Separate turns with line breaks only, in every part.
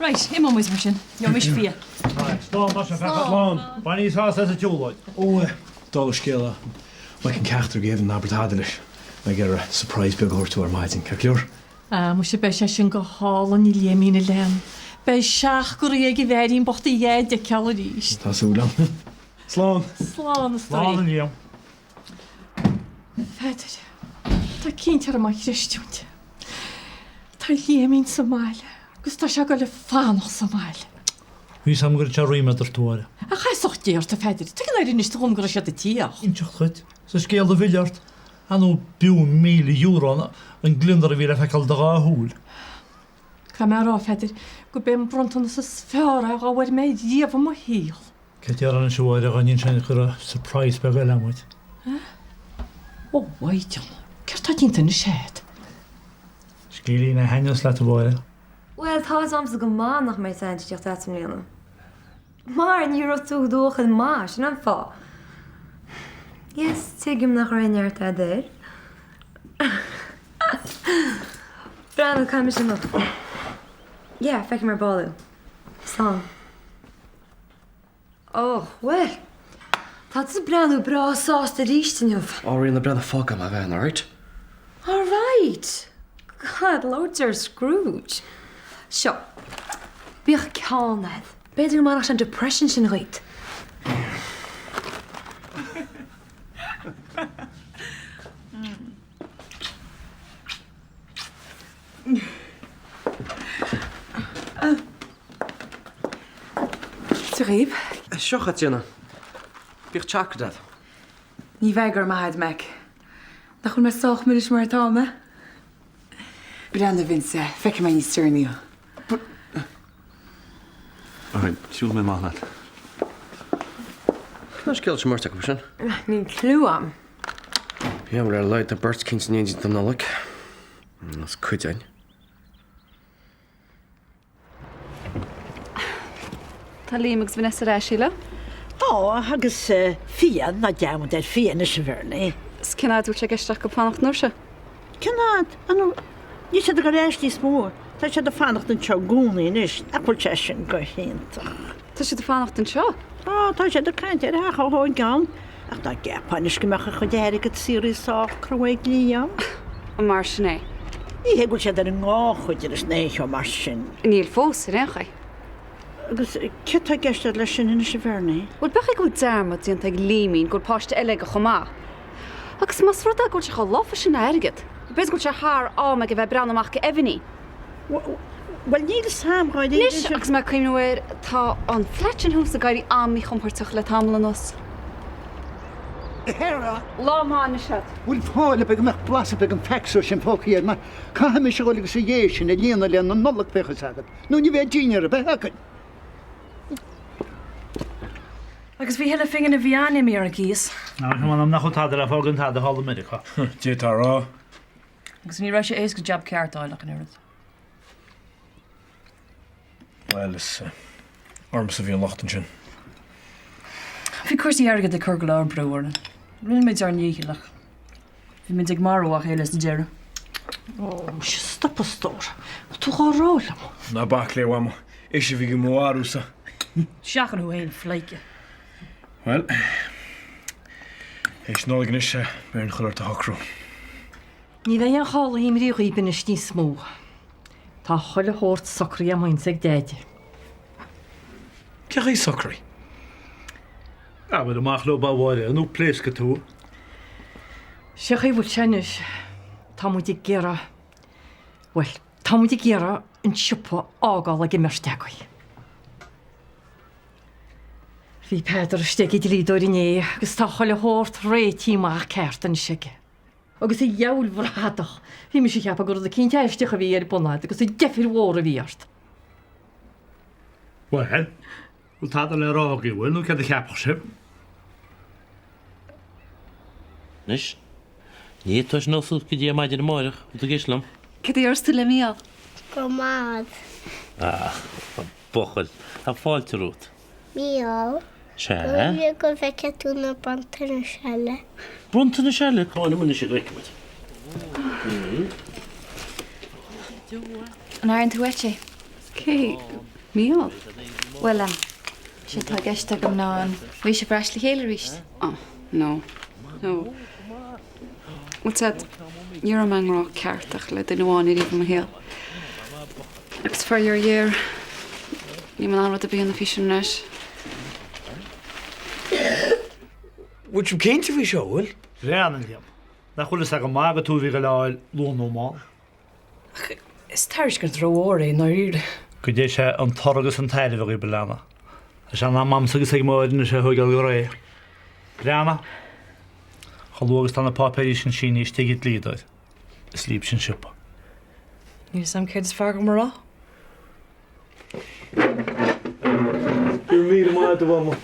Right, imeoidh muid mar sin. Gheobhaidh mise fia.
Slán, mar sin, Slán. Bainigí sásamh as an tsiúlóid.
Ó, dála an scéil, mbeidh an ceachtar agaibh in ann abair tada leis. Mé ag iarraidh surprise beag a thabhairt dó ar maidin, ceart go leor?
Ah, muise, beidh sé sin go hálainn, a Liaimín, a lean. Beidh seacht gcroí ag an bhfeairín bocht a dhaid a fheiceáil arís.
Tá súil agam. Slán.
Slán, a stóirín.
Slán, a Liam.
Pheadair, tá eicínt orm á chreistiúint. Tá Liaimín sa mbaile agus tá sé ag goil a fanacht sa mbaile.
Bhí 'fhios a'm go raibh sé ríméad ort, a Mháire.
Ach feasacht Dé ort, a Pheadair, tuige nár inis tú dhom go raibh siad ag tíocht?
Inseacht dhuit? Is an scéal a mhilleadh ort. Ar ndóigh b'fhiú €1,000 an gliondar a bhí le feiceáil do dhá shúil.
Caithfidh mé a rá, a Pheadair, gurb é an bronntanas is fearr é dhá bhfuair mé riamh i mo shaol.
Céard a déarfá anois a Mháire dá n-inseoinn go raibh surprise beag eile agam dhuit?
Ó, a Mhaighdean, céard tá déanta anois a'd?
Scéilín a thaitneos leat a Mháire.
Bhuel, tá fhios a'msa go maith nach mbeidh Santa ag tíocht a'd i mbliana. Mar ní raibh tú i do bhuachaill maith, sin an fáth. Yes, tuigim nach raibh neart a'd air. Breathnaigh, caithfidh mise imeacht. Yeah, feicfidh mé ar ball thú. Slán. Oh, bhuel, tá tú ag breathnú breá sásta arís inniu.
Ó, Ríona, breathnaigh, fágfaidh mé a bhean, alright?
Alright! God, labhairt ar Scrooge. Seo, bíodh ceann a'd. B'fhéidir go mbainfeadh sé an depression sin dhíot.
Dia dhaoibh.
Seo a Chaitríona. Bíodh chocolate a'd.
Ní bheidh, go raibh maith a'd, Mac. Nach bhfuil mé sách milis mar atá mé? Breathnaigh, Vincent, feicfidh mé níos deireanaí thú.
Alright, siúlfaidh mé amach leat. Cén scéal sin mbeirt acu sin?
Níl cliú a'm.
Yeah, well ar a laghad tá beirt cinnte in éindí don Nollaig. Is cuid againn.
Tá Liam agus Vanessa ar ais, Síle?
Tá, agus Fia, ná dearmad ar Fia anois, a Bhernie.
'S cén fhad a bhfuil sé i gceist acu fanacht an uair seo?
Cén fhad? Níl siad ag dul ar ais níos mó. Tá siad ag fanacht anseo i gcónaí anois. Nach bhfuil sé sin go hiontach?
Tá siad ag fanacht anseo?
Tá, tá siad ag caint ar theach a thógáil ann. Ach dá gceapfá anois go mbeadh a chuid airgead saothraithe sách crua ag Liam.
An mar sin é?
Ní hé go bhfuil siad ar an ngannchuid anois ná aon cheo mar sin.
Níl fós, ar aon chaoi.
Agus céard tá i gceist agat leis sin anois, a Bhernie?
Bhuel, b'fhéidir go bhfuil dearmad déanta ag Liaimín go bhfuil páiste eile aige chomh maith. Agus más rud é go bhfuil sé chomh lofa sin le hairgead, b'fhéidir go bhfuil sé thar am aige bheith ag breathnú amach do Evanní.
Bhuel, níl fhios a'm dháiríre.
Anois, agus mé ag cuimhniú air, tá an flat sin thuas ag éirí an-mhíchompordach le tamall anuas. Lá maith anois agat.
Bhfuil fáil ar bith go mbeadh blas ar bith den pheacsa sin fágtha air mar caithfidh mise a dhul agus a dhé sin a líonadh le na Nollag bheadh fhios agat, nó ní bheidh dinnéar ar bith againn.
Agus bhí thuilleadh phingin a bhí an-imní ar an gcíos.
Ach m'anam nach bhfuil tada le fáil gan tada thall i Meiriceá.
D'fhéadfá a rá.
Agus ní raibh sé éasca jab ceart a fháil ach an oiread.
Bhuel, is ormsa a bhí an locht ansin.
Bhí cúrsaí airgid ag cur go leor brú orainn. Rinne muid ár ndícheall ach bhí muid ag marú a chéile sa deireadh.
Ó, muise, stop a stór. Bhfuil tú dhá rá liom?
Ná bac léi, a Mhamó. Ise a bhí ag mo mharú-sa.
Seachain thú féin, pleidhce.
Bhuel, théis Nollag anois, beidh orainn chuile shórt a shocrú.
Ní bheidh aon chall le himní dhaoib anois níos mó. Tá chuile shórt socraithe a'm féin 's ag Deaide.
Cé chaoi socraithe?
Abair amach leo, a Mháire, nó pléascfaidh tú.
Sé chaoi a bhfuil sé anois, tá muid ag iarraidh, bhuel, tá muid ag iarraidh an siopa a fhágáil ag an mbeirt agaibh. Bhí Peadar istigh ag an dlíodóir inné agus tá chuile shórt réitithe amach ceart anois aige. Agus a dheabhail bhradach, bhí mise ag ceapadh gur rud eicínt aisteach a bhí ar bun agat agus an deifir mhór a bhí ort.
Bhuel, bhfuil tada le rá agaibh, bhfuil, nó céard a cheapfadh sibh?
Anois, ní fhéadfá sin a fhoscailt go dtí ar maidin amáireach, bhfuil tú ag éisteacht liom?
Cad a deireas tú le Mícheál?
Go maith.
Ah, a bhuachaill, tá fáilte romhat.
Mícheál,
Sea?
Go go bhfeicfidh tú na bronntanais eile.
Bronntanais eile? Cá bhfuil anois go bhfeicfidh muid.
An airíonn tú uait é? Cé? Mícheál?
Bhuel, em, sé atá i gceist agam ná an bhfuil sibh ar ais le chéile arís?
Oh, no. No. Bhuel, Ted, ní raibh mé i ngrá ceart ach le duine amháin ariamh i mo shaol. Agus faraor géar, níl mé in ann rud ar bith a dhéanamh faoi sin anois.
Bhfuil sibh cinnte faoi seo, bhfuil?
Bhreathnaigh, Liam. Nach bhfuil fhios agam maith gur tú a bhí ag dul a fháil luath nó mall.
Ach is tairiscint rómhór é i ndáiríre.
Go dté sé an toradh agus an tairbhe dhaoib, a leana. Tá sé in am a'msa agus ag Máire anois é a thóigeáil go réidh. Breathnaigh. Chomh luath agus tá na páipéirí sin sínithe istigh ag an dlíodóir, is líobse an siopa.
Níl 'fhios a'm céard is fearr dhom a rá.
Go raibh míle maith agat, a Mhama.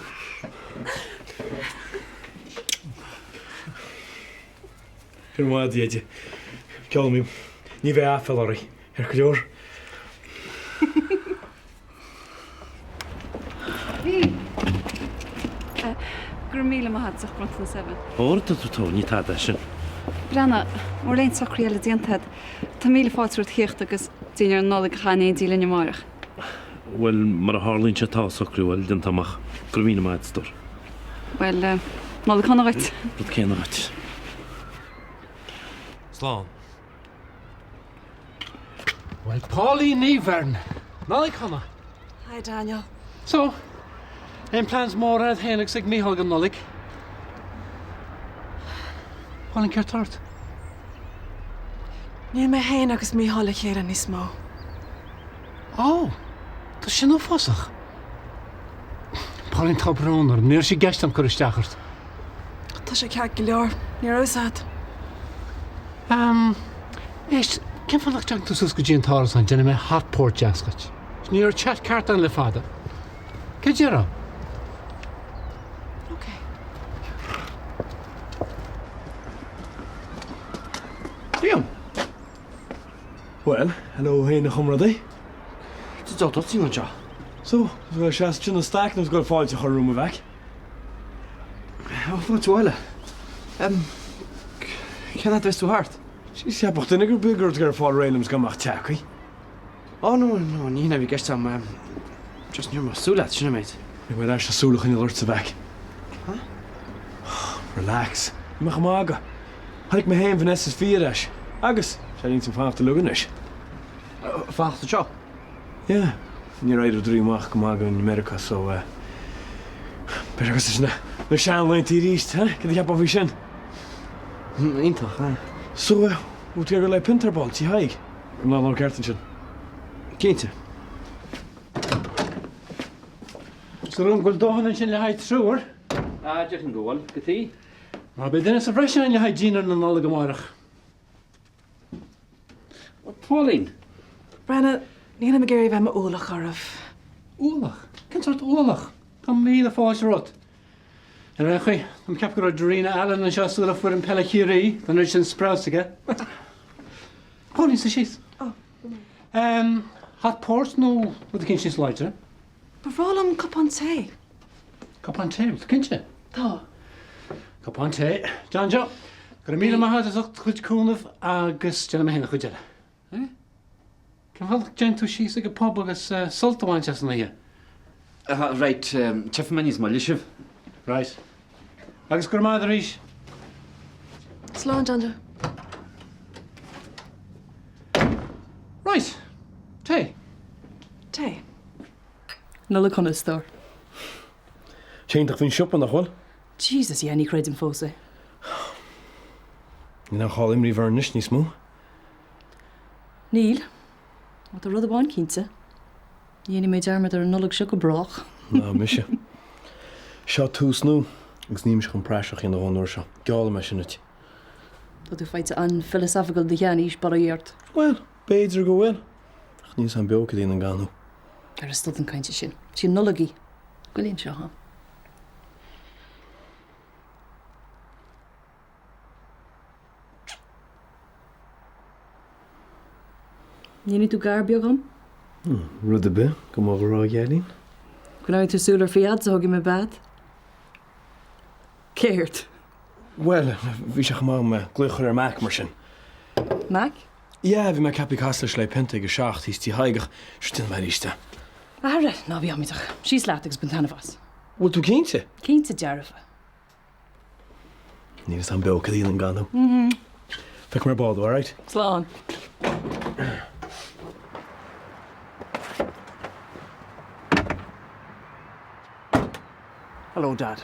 Go raibh maith agat, a Dheaide. Ceol mé. Ní bheidh aiféala oraibh, ar go leor.
Bhí. Go raibh míle maith agat as ucht bronntanas Evan.
Ó, tá tú tó, ní tada é sin.
Breathnaigh, mura bhfuil aon socruithe eile déanta agat, tá míle fáilte romhat theacht agus dinnéar Nollag a chaitheamh in éindí linn amárach.
Bhuel, mar a tharlaíonn sé tá socrú eile déanta amach. Go raibh míle maith agat, a stór.
Bhuel, Nollaig shona dhuit.
Rud céanna dhuit. Slán.
Bhuel, Pauline Ní Bheirn. Nollaig shona.
Hi Daniel.
So, aon plans móra agat féin agus ag Mícheál don Nollaig? Pauline, céard tá ort?
Níl mé féin agus Mícheál le chéile níos mó.
Ó, tá sin uafásach. Pauline, tá brón orm. Ní raibh sé i gceist agam cur isteach ort.
Tá sé ceart go leor. Ní raibh fhios agat.
Ehm, éist, cén fáth nach dtagann tú suas go dtí an t-árasán, déanfaidh mé hot port deas dhuit. Ní raibh chat ceart ann le fada. Cé déarfá?
Ok.
Liam! Bhuel, hello féin a chomrádaí.
Tá tú anseo.
So, is bhfuil seasamh sin na staic nó is goil fáilte a chur romham a mhac?
Ó, fáilte abhaile. Em, cén fhad a bheas tú thart?
Jeez, cheapfadh duine gur beag ort gur fáil réidh liom 's gan mbeadh teacaí.
Ó, no, no, ní hin a bhí i gceist agam. Em, just ní raibh mé ag súil leat, sin an méid.
Beidh mé ar ais le súil a choinneáil ortsa, a mhac.
Huh?
Relax. Bhí mé chomh maith agat. Tháinig mé féin, Vanessa is Fia ar ais. Agus, sé linn fanacht uilig anois.
Fanacht anseo?
Yeah. Níor éirigh rudaí amach go maith againn i Meiriceá so eh beidh sé cosúil leis na na seanlaethanta arís, eh? Cad a cheapfá faoi sin?
Iontach, eh?
So eh, bhfuil tú ag dul le pionta ar ball, Tigh Thaidhg? An lá ceart ansin.
Cinnte.
Súil agam go bhfuil dóthain ansin le haghaidh triúr.
Ah, déarfainn go bhfuil. Go tí?
Mar beidh duine sa bhreis ann le haghaidh dinnéar na Nollag amárach. Pauline!
Breathnaigh, nílim ag iarraidh bheith i m'ualach oraibh.
Ualach? Cén sórt ualach? Tá míle fáilte romhat. Ar aon chaoi, tá mé ag ceapadh go raibh Darina Allen anseo sula foireann peile Chiarraí, tá an oiread sin sprouse aige. Pauline, suigh síos.
Oh.
Um, hot port nó rud eicínt níos láidre?
Ba bhreá liom cupán tae.
Cupán tae, bhfuil tú cinnte?
Tá.
Cupán tae. John Joe, go raibh míle maith agat as ucht do chuid cúnaimh agus déanfaidh mé féin an chuid eile. Eh? Cén fáth nach dtéann tú síos ag an pub agus sult a bhaint as an oíche?
Right, tchífidh mé níos moille sibh.
Right. Agus go raibh maith agat arís.
Slán, John Joe.
Right. Tae.
Tae.
Nollaig shona, a stór.
Sé iontach faoin siopa, nach bhfuil?
Jesus, yeah, ní chreidim fós é.
Níl aon chall imní bheith orainn anois níos mó.
Níl. Ach tá rud amháin cinnte. Ní dhéanfaidh mé dearmad ar an Nollaig seo go brách.
Ná mise. Seo tús nua, agus níl mise chun praiseach a dhéanamh an uair seo. Geallaim é sin duit.
Tá tú faighte an-philosophical do sheanaois, bail ó Dhia ort.
Bhuel, b'fhéidir go bhfuil. Ach níl 's a'm beo cad é an ganú.
Ara stop an caint sin. Sí an Nollaig í. Goil anseo, ha? Ndéanfaidh tú gar beag dhom?
Rud ar bith, go mba ghrá a gheailín.
Coinneoidh tú súil ar Fiadh 's thógfaidh mé bead? Céard?
Bhuel, bhí sé chomh maith agam glaoch a chur ar Mac mar sin.
Mac?
Yeah, bhí mé ceaptha casadh leis le pionta ag a 7 thíos Tigh Thaidhg ach sure déanfaidh mé arís é.
Ara, ná bí amaideach. Síos leat agus bain taitneamh as.
Bhfuil tú cinnte?
Cinnte dearfa.
Níl fhios a'm beo cad a dhéanfainn gan thú. Feicfidh mé ar ball thú, alright?
Slán.
Hello, Dad.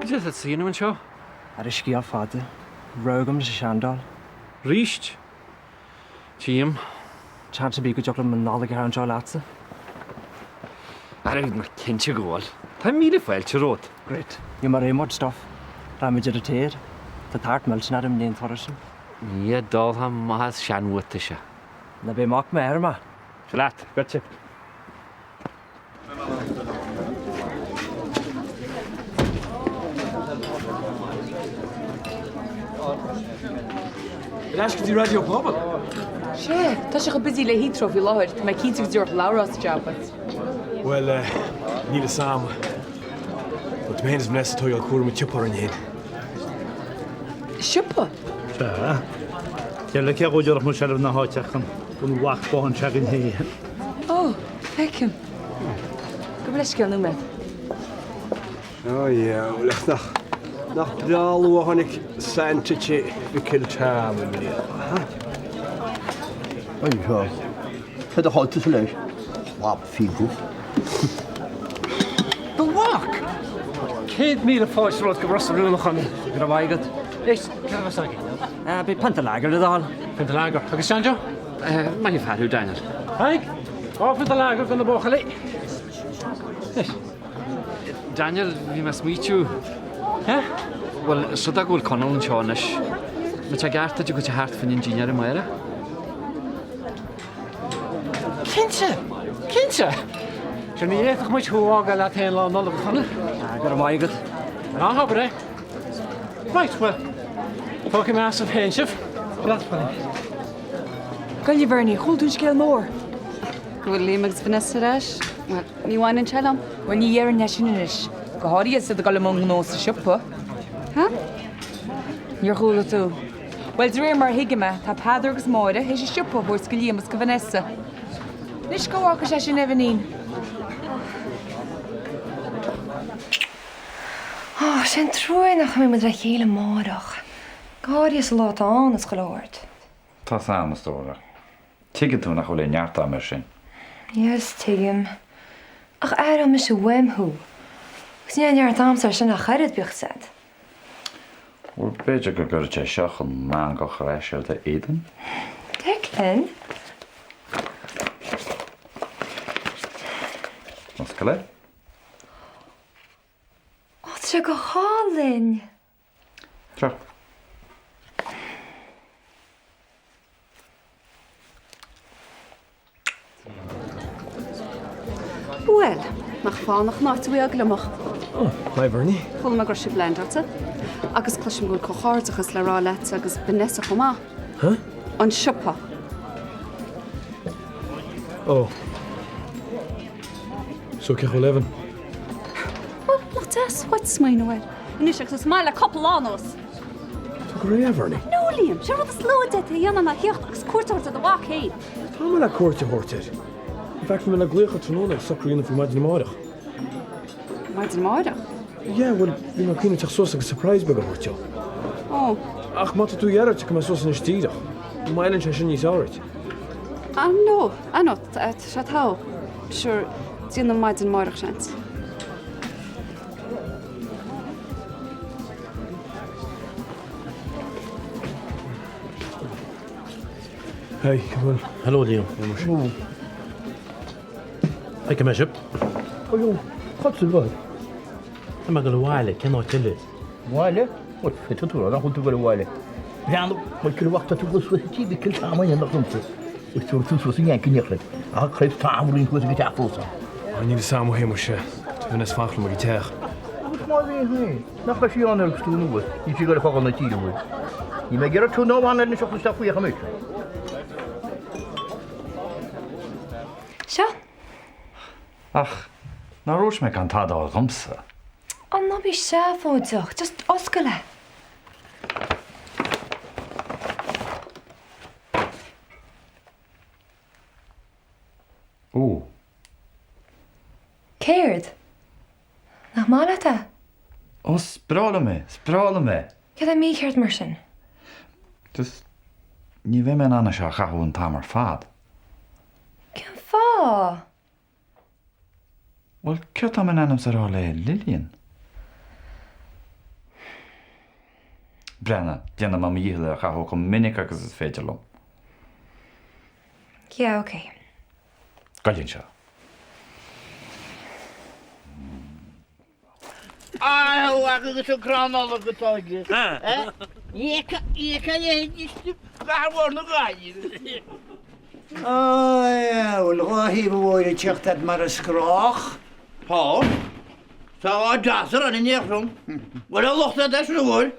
Cad é atá tú a dhéanamh anseo?
Ara scéal fada. Rogha agam sa seandáil.
Ríst? Tchím.
Seans ar bith go dtiocfadh liom an Nollaig a chaitheamh anseo leatsa.
Ara, cinnte go bhfuil. Tá míle fáilte romhat.
Great. Níl mé réidh mar stuff.
Rachaidh muid ar an tour. Tá tart millteanach orm i ndiaidh an turais sin.
Ní d'ólfá amach as seanbhuatais é.
Ná beidh mac máthar mé.
Seo leat, goitse.
Ar ais go dtí Raidió Pobail?
Sea, tá sé chomh busy le Heathrow faoi láthair, tá mé cinnte go dtabharfadh Labhrás job duit.
Bhuel, níl fhios a'm. Bhuel, tá mé féin is Vanessa ag tógáil cúram an tsiopa orainn féin.
Siopa?
Sea. Deir le cé dhó déarfadh muid seilbh na háite ach an mhac bán s'againn féin.
Ó, feicim. Gabh mo leithscéal nóiméad.
Ó yeah, bhuel ach nach, nach breá luath a tháinig Santa tigh Mhicil Tom i mbliana, ha?
Anseo. Cad a chaill tusa leis? Slab fígúch.
Do mhac! 100,000 fáilte romhat go Ros na Rún, a Chonaill.
Go raibh maith agat.
Éist, cad a bheas againn?
Beidh pionta lager le do thoil.
Pionta lager. Agus Sean Joe?
Maith an fear thú, Daniel.
Tadhg, 2 phionta lager do na buachaillí. Anois.
Daniel, bhí mé ag smaoitiú.
Eh?
Bhuel, is rud é go bhfuil Conall anseo anois. Mbeadh sé i gceart duit a ghabháil thart fá choinne an dinnéar amárach?
Cinnte! Cinnte! Sure ní fhéadfadh muid thú a fhágáil leat féin Lá Nollag, a Chonaill.
Go raibh maith agat.
Ná habair é. Right, bhuel, fágfaidh mé asaibh féin sibh. Leat, Pauline.
Gabh i leith, a Bhernie, chuala tú an scéal mór?
Go bhfuil Liam agus Vanessa ar ais? Bhuel, ní bhaineann sé liom.
Bhuel, ní dhéarfainn é sin anois. Go háirithe is iad ag dul i mbun gnó sa siopa.
Ha?
Níor chuala tú? Bhuel, de réir mar a thuigim é, tá Peadar agus Máire théis an siopa a thabhairt go Liam agus go Vanessa. Anois cá bhfágfaidh sé sin Eibhnín?
Ó, sé an trua nach mbeidh muid le chéile amárach. Go háirithe sa lá atá ann is chuile shórt.
Tá's a'm, a stór, ach tuigeann tú nach bhfuil aon neart a'm air sin.
Yes, tuigim. Ach aireoidh mise uaim thú. Agus níl aon neart a'msa air sin ach oiread, bíodh 's a'd.
Bhuel, b'fhéidir go gcuirfeadh sé seo an meangadh ar ais ar d'éadan?
Declan?
Oscail é.
Ó, tá sé go hálainn!
Seo.
Bhuel, nach fánach an áit a bhí á gliomach.
Oh, hi Bernie.
Chuala mé go raibh sibh leaindeáilte. Agus cloisim go bhfuil comhghairdeachas le rá leat agus Vanessa chomh maith.
Huh?
An siopa.
Oh. So cén chaoi a bhfuil Evan?
Bhuel, nach deas dhuit smaoineamh air. Anois agus is maith le cúpla lá anuas.
Tá go réidh, Bernie.
No, Liam, sé rud is lú a d'fhéadfaí a dhéanamh ná theacht agus cuairt a thabhairt ar do mhac féin.
Tá mé le cuairt a thabhairt air. In fact, bhí mé le glaoch air tráthnóna ag socrú a dhéanamh faoi maidin amárach.
Maidin amárach?
Yeah, bhuel, bhí mé ag cuimhneamh teacht suas agus surprise beag a thabhairt dó.
Oh.
Ach má tá tú ag iarraidh, tiocfaidh mé suas anois díreach. Má fheileann sé sin níos fearr duit.
Ah, no, ah no, tá sé togha. Sure, déanamh maidin amárach seans.
Hey, come on.
Hello, Liam. Feicfidh mé sibh.
Ó, cad sa bhfuil?
Tá mé ag dul abhaile, cén áit eile?
Abhaile? Bhuel, féadfaidh tú a rá nach bhfuil tú ag dul abhaile. Breathnú, Michael, bhfacta tú go suas tí Mhicil Tom a dhéanamh liomsa. Is tú tú suas in Yankee Nioclais. Ach craobh Tom roinnt suas ag an teach fós ann.
Á, níl fhios a'm a Shéamuis, tá Vanessa ag fanacht liom ag an teach.
Agus má bhí féin, nach raibh sí ann agus tú anuas, níl sí ag dul a fágáil na tíre uaidh. Níl mé ag iarraidh tú ná an ar na seachtain isteach faoi ach anois.
Seo.
Ach nár dhúirt mé gan tada a fháil dhomsa?
Á, ná bí seafóideach, just oscail é.
Ó.
Céard? Nach maith leat é?
Ó, is breá liom é, is breá liom é!
Céard atá mícheart mar sin?
Just, ní bheidh mé in ann é seo a chaitheamh an t-am ar fad.
Cén fáth?
Bhuel, céard tá mé in ainm 's a rá le Lillian? Breathnaigh, déanfaidh mé mo dhícheall é a chaitheamh chomh minic agus is féidir liom.
Yeah, okay.
Goilleann seo.
Maith a mhac agus an crann Nollag atá aige. Ní fheicfeá a leithéid i gcathair mhór na Gaillimhe.
Á, bhfuil a thaobh a Mháire ag teacht a'd mar is gnách?
Tá. Tá lá deas ar an inné chrom. Bhfuil a lucht a'd leis an bhfuil?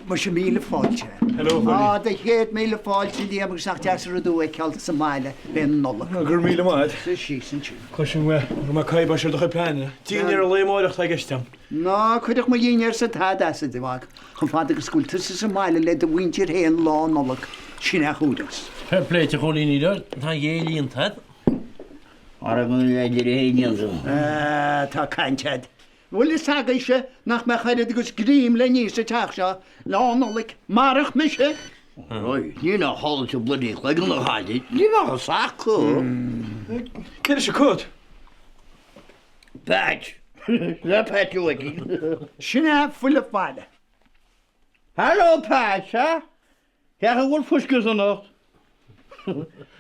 Muise míle fáilte.
Hello, Chóilín.
Á, do chéad míle fáilte Liam agus nach deas an rud thú a fheiceáil sa mbaile fé Nollaig.
Go raibh míle maith a'd.
Suigh síos ansin.
Cloisim go raibh mé caidhp ar do chuid pleananna. Dinnéar an lae amárach atá i gceist a'm.
Ná cuirfeadh mo dhinnéar-sa tada as a do mhac, chomh fada agus go bhfuil tusa sa mbaile le do mhuintir féin Lá Nollag, sin é a chúireas.
Fair play duit a Chóilín, ní raibh, tá an ghé líonta a'd.
Ara go bhféidir é déanta.
Ah, tá caint a'd. Bhfuil fhios agaibhse nach mbeadh oiread agus greim le ní sa teach seo Lá Nollag marach mise?
Right, ní nach chodlaigh tú bloody cloigeann a chailín, ní bheadh fhios acu.
Cé leis an cut?
Patch. Le Patch uaithi.
Sin é fuil a bhaile.
Hello Patch, ha? Cén chaoi a bhfuil fuisce anocht?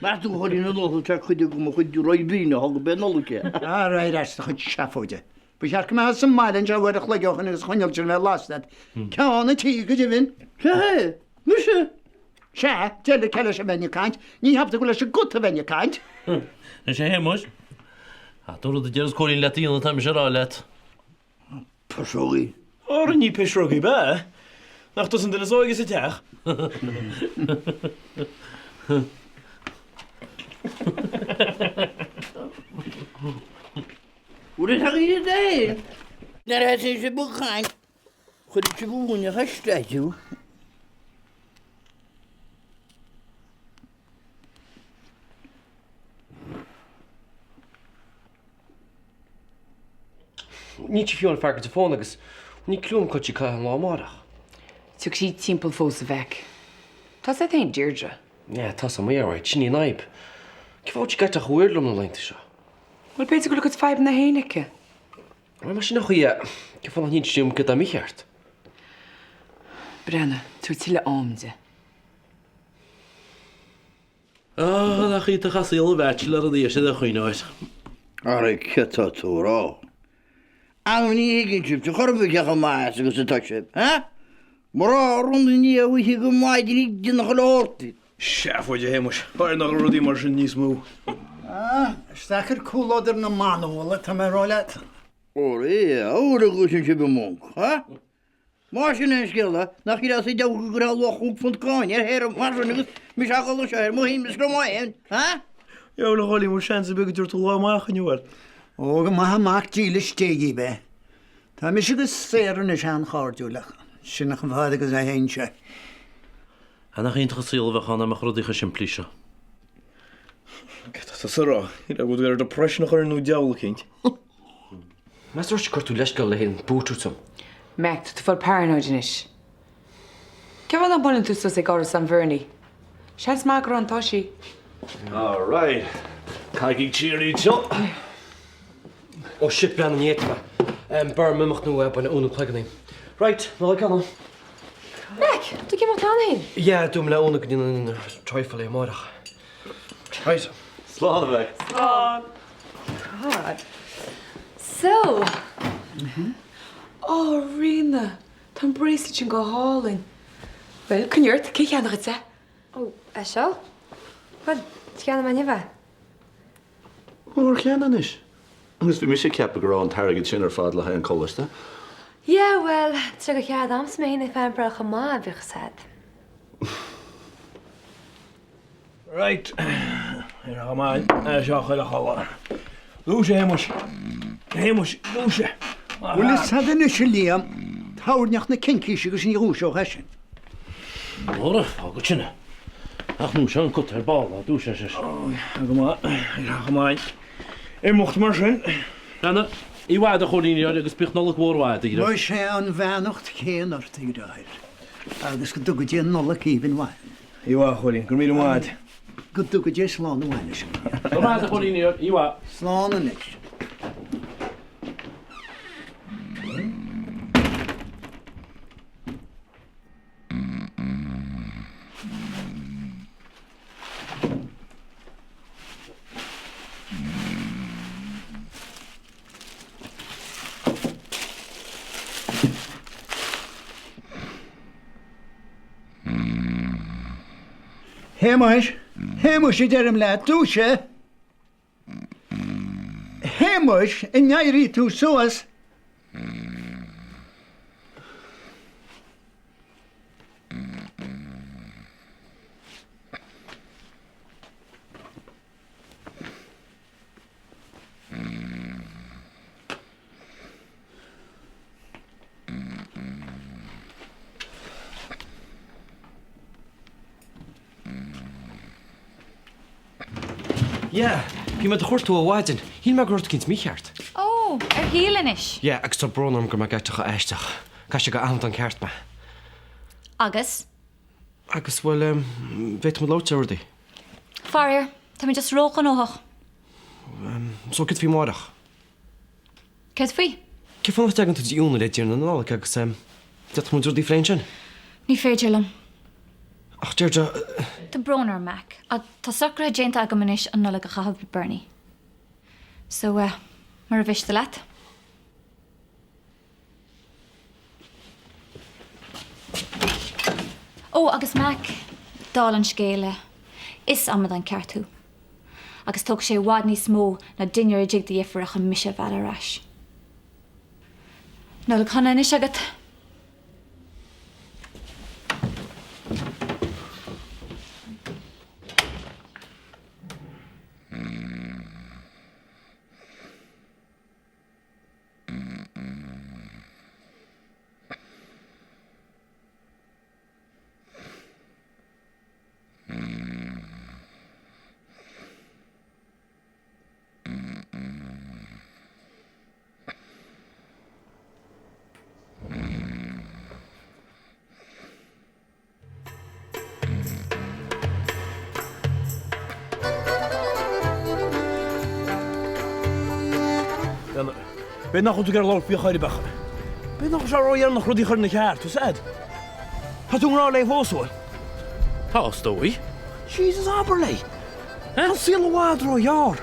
Meas tú chuir na Nollag tá cuid agam mo chuid ribín a thug bé Nollaig é.
Ah, right, as do chuid seafóide. Ba cheart go mbeifeá sa mbaile anseo uair a chloig ó shin agus an choinneal sin a bheith lasta agat. Ceann an tí go deimhin.
Cé hé? Mise?
Sea, deile cé leis a bheinn ag caint, ní cheapfá gur leis an gcut a bheinn ag caint.
Anois a Shéamuis, ach an rud a déarfas Cóilín leat a dhéanamh tá mise a rá leat.
Pisreogaí.
Ara ní pisreogaí ab ea? Nach tusa an duine is óige sa teach?
Bhfuil fhios agaibh é? Nuair a thosaíonn sibh ag caint, Chuirfeadh sibh uaigneach isteach thú.
Níl sí fiú ag freagairt an fón agus níl cliú agam cá bhfuil sí ag caitheamh an lá amárach.
Tiocfaidh sí timpeall fós a mheic. Tá a fhios agat féin Deirdre.
Yeah, tá a fhios agam í alright, sin í an fhadhb. Cén fáth a bhfuil sí ag caint chomh weird liom na laethanta seo?
Bhuel, b'fhéidir go bhfuil a cuid fadhbanna féin aici.
Bhuel, más sin an chaoi é, cén fáth nach n-inseann sí dom céard atá mícheart?
Breathnaigh, tabhair tuilleadh am di.
Á, nach iontach an saol a bachelor a bhí siad a choinneáil.
Ara céard tá tú a rá? Anam ní thuigeann sibh chor ar bith cé chomh maith as agus atá sibh, ha? Mura rud i ndiaidh oíche go maidin ag déanamh chuile shórt.
Seafóid a Shéamuis, b'fhearr nach raibh rudaí mar sin níos mó.
Ah, is deacair comhluadar na mban a bhualadh, tá mé ag rá leat.
Óra, óra gluaiseann sibh i monc, ha? Más sin é an scéal, nach shílfeá sa diabhal go gcuirfeá luach chúig phunt cáin ar théarma mar sin agus mise a dhul anseo ar mo shuaimhneas liom féin, ha?
Dheabhail a Chóilín, bhfuil seans ar bith go dtabharfaidh tú lá amach inniu, bhuel?
Ó, go maithe mac dílis Dé dhíbh é. Tá mise agus Sarah anois an-chairdiúil ach sin chomh fada agus a théann sé.
Ah, nach iontach an saol a bheadh ann dá mbeadh rudaí chomh simplí seo.
Cad tá tusa a rá? Ní raibh rud ar depression a chur ar nó diabhal eicínt.
Meas tú gur tú leithscéal le haon bútú dom.
Mac, tá tú ag fáil paranoid anois. Cén fáth nach mbuaileann tú suas ag árasán Bhernie? Seans maith gur ann atá sí.
All right. Caithfidh cheery seo.
Oh shit, breathnaigh, ní fhéadfaidh mé. Beir m'imeacht nó bainfidh Úna cloigeann díom. Right, Nollaig Shona.
Mac, tú ag imeacht cheana féin?
Yeah, dúirt mé le Úna go ndéanfainn an trifle amárach. Right.
Slán a mhac.
Slán. God. So. Oh, Ríona, tá an bracelet sin go hálainn. Bhuel, coinnigh ort, cé a cheannaigh dhuit é?
Ó, é seo? Bhuel, cheannaigh mé inniu é.
Ó, ar cheannaigh anois? Agus bhí mise ag ceapadh go raibh an t-airgead sin ar fad le haghaidh an choláiste.
Yeah, bhuel, tá sé go chead a'msa mé féin a phampráil chomh maith, bíodh 'fhios a'd.
Right. Ar an maidin seo chuile chodladh. Dúisigh, a Shéamuis. A Shéamuis, dúisigh.
Bhfuil fhios a'd anois, a Liam, tabhair neach na Cincíse agus ní dhúiseodh eisean.
Nóra, fág sin é. Ach ndúiseoidh an cut ar ball, á dúiseoidh sé sin.
Go maith, go maith. Imeacht mar sin.
Anna, i bhfad a Chóilín agus bíodh Nollaig mhór mhaith agat.
Muise an bheannacht chéanna ort, a dheartháir, agus go dtuga Dia Nollaig aoibhinn mhaith.
Oíche mhaith, a Chóilín. Go raibh míle maith agat.
Go dtuga Dia slán abhaile sibh.
Go raibh maith agat, a Chóilín. Oíche mhaith.
Slán anois. Shéamais! Shéamais, a deirim leat, dúisigh! Shéamais, an n-éireoidh tú suas?
Yeah, bhí mé do chuartú ó mhaidin. Shíl mé go raibh rud eicínt mícheart.
Ó, ar shíl anois.
Yeah, agus tá brón orm go raibh mé ag eiteach aisteach. Caithfidh sé gur amadán ceart mé.
Agus?
Agus, bhuel, em, bhféadfadh muid labhairt ar rudaí.
Faraor, tá mé just róghnóthach.
Em, so céard faoi amárach?
Céard faoi?
Cén fáth nach dtagann tú dtí Úna le dinnéar na Nollag agus, em, d'fhéadfadh muid rudaí a phlé ansin?
Ní féidir liom.
Ach Deirdre.
Tá brón orm, Mac, ach tá socruithe déanta agam anois an Nollaig a chaitheamh le Bernie. So, eh, mura mhiste leat. Ó, agus Mac, dála an scéil, eh, is amadán ceart thú. Agus tógfaidh sé i bhfad níos mó ná dinnéar i dtigh do dheirféara chun mise a mhealladh ar ais. Nollaig shona anois agat!
B'fhéidir nach bhfuil tú ag iarraidh labhairt faoi chor ar bith ach b'fhéidir nach bhfuil sé ródheireanach rudaí a chur ina cheart, tá a fhios a'd. Tá tú i ngrá léi fós, an bhfuil?
Tá, is dóigh.
Jesus, abair léi! Tá an saol i bhfad róghearr.